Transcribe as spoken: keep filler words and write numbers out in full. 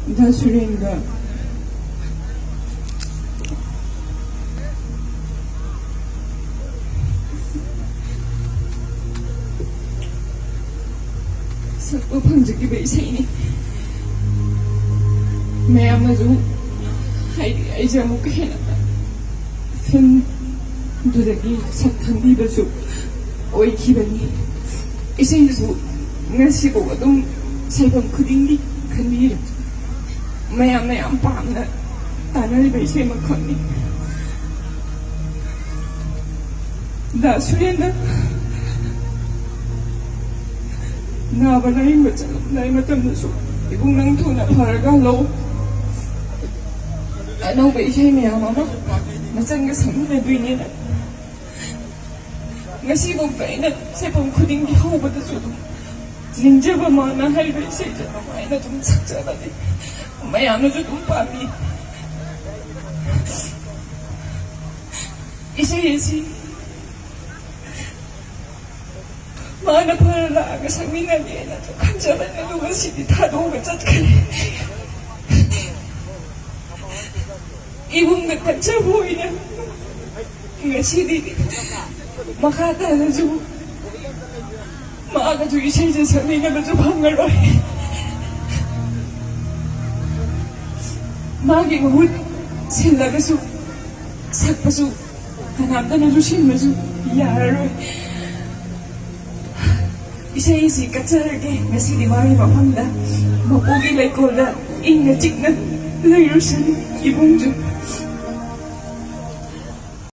ꯗꯥ ꯁꯨꯔꯦꯟꯒ ꯁꯛꯄ ꯐꯪꯖꯈꯤꯕ ꯏꯁꯩꯅꯤ꯫ ꯃꯌꯥꯝꯅꯁꯨ ꯍꯥꯏꯗꯤ ꯑꯩꯁꯦ ꯑꯃꯨꯛꯀ ꯍꯦꯟꯅ ꯐꯤꯂꯝꯗꯨꯗꯒꯤ ꯁꯛ ꯈꯪꯕꯤꯕꯁꯨ ꯑꯣꯏꯈꯤꯕꯅꯤ꯫ ꯏꯁꯩꯗꯨꯁꯨ ꯉꯁꯤꯐꯥꯎ ꯑꯗꯨꯝ ꯁꯩꯐꯝ ꯈꯨꯗꯤꯡꯒꯤ ꯈꯟꯕꯤꯔꯦ꯫ ꯃꯌꯥꯝꯅ ꯌꯥꯝ ꯄꯥꯝꯅ ꯇꯥꯅꯔꯤꯕ ꯏꯁꯩ ꯑꯃꯈꯛꯅꯤ꯫ ꯗꯥ ꯁꯨꯔꯦꯟꯗ ꯅꯥꯕ ꯂꯥꯏꯌꯦꯡꯕ ꯆꯠꯂꯝꯗꯥꯏ ꯃꯇꯝꯗꯁꯨ, "ꯏꯕꯨꯡ, ꯅꯪ ꯊꯨꯅ ꯐꯔꯒ ꯍꯜꯂꯛꯎ꯫ ꯑꯅꯧꯕ ꯏꯁꯩ ꯃꯌꯥꯝ ꯑꯃ ꯅꯆꯟꯒ ꯁꯛꯃꯤꯟꯅꯗꯣꯏꯅꯦꯅ"꯫ ꯉꯁꯤꯐꯥꯎꯗ ꯑꯩꯅ ꯁꯩꯐꯝ ꯈꯨꯗꯤꯡꯒꯤ ꯍꯧꯕꯗꯁꯨ ꯑꯗꯨꯝ ꯅꯤꯡꯖꯕ ꯃꯥꯅ ꯍꯥꯏꯕ ꯏꯁꯩꯁꯦ ꯑꯗꯨꯃꯥꯏꯅ ꯑꯗꯨꯝ ꯁꯛꯆꯕꯅꯤ꯫ ꯃꯌꯥꯝꯅꯁꯨ ꯑꯗꯨꯝ ꯄꯥꯝꯃꯤ꯫ ꯏꯁꯩ ꯑꯁꯤ ꯃꯥꯅ ꯐꯔ ꯂꯥꯛꯑꯒ ꯁꯛꯃꯤꯟꯅꯒꯦꯅ ꯈꯟꯖꯕꯅꯦ, ꯑꯗꯨꯒ ꯁꯤꯗꯤ ꯊꯥꯗꯣꯛꯑꯒ ꯆꯠꯈ꯭ꯔꯦ꯫ ꯏꯕꯨꯡꯗ ꯈꯟꯖꯕ ꯑꯣꯏꯅ ꯉꯁꯤꯗꯤ ꯃꯈꯥ ꯇꯥꯅꯁꯨ ꯃꯥꯒꯁꯨ ꯏꯁꯩꯁꯦ ꯁꯛꯃꯤꯟꯅꯕꯁꯨ ꯐꯪꯉꯔꯣꯏ꯫ ꯃꯥꯒꯤ ꯃꯍꯨꯠ ꯁꯤꯜꯂꯒꯁꯨ ꯁꯛꯄꯁꯨ ꯀꯅꯥꯝꯇꯅꯁꯨ ꯁꯤꯟꯕꯁꯨ ꯌꯥꯔꯔꯣꯏ꯫ ꯏꯁꯩ ꯑꯁꯤ ꯀꯠꯆꯔꯒꯦ ꯉꯁꯤꯗꯤ ꯃꯥꯒꯤ ꯃꯐꯝꯗ, ꯃꯄꯨꯒꯤ ꯂꯩꯀꯣꯜꯗ ꯏꯪꯅ ꯆꯤꯛꯅ ꯂꯩꯔꯨꯁꯅꯨ ꯏꯕꯨꯡꯁꯨ꯫